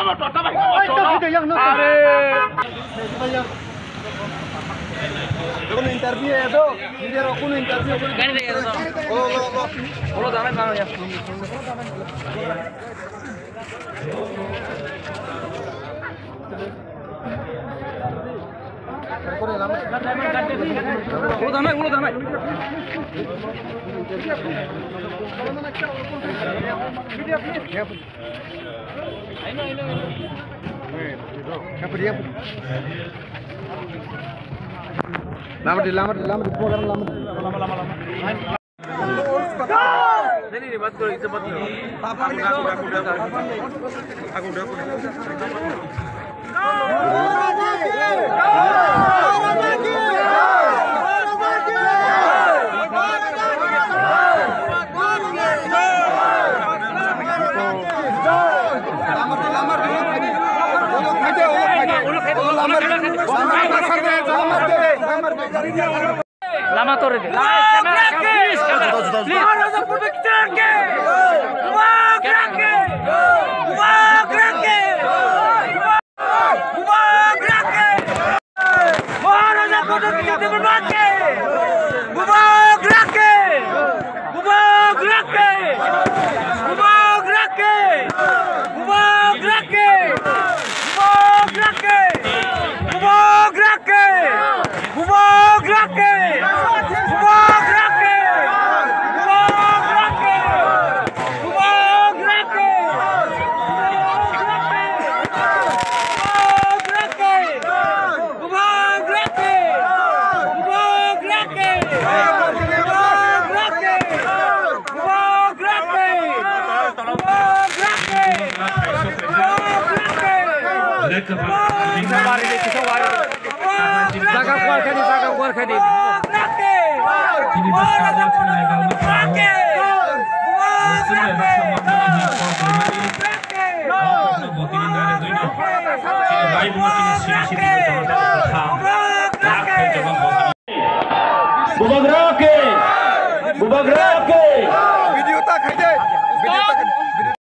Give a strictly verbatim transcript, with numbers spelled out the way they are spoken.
Are. Kono interview edo, media rok kono interview edo. Lo, lo, lo. Ulo danai, danai ya. Ulo danai, ulo danai. Lama di, lama di, lama di, program lama di. Lama tore de. Please, please. Maharaja Pratik Chandra ke! Maharaja Pratik Chandra ke! Maharaja Pratik Chandra ke! Maharaja Pratik Chandra ke! Maharaja Pratik Chandra ke! Bubagra ke! Bubagra ke! Bubagra ke! Bubagra ke! Bubagra ke! Bubagra ke! Bubagra ke! Bubagra ke! Jaga kuar khadi, jaga kuar khadi. Bubagra ke! Bubagra ke! Bubagra ke! Bubagra ke! Video ta khai de. Video ta khai.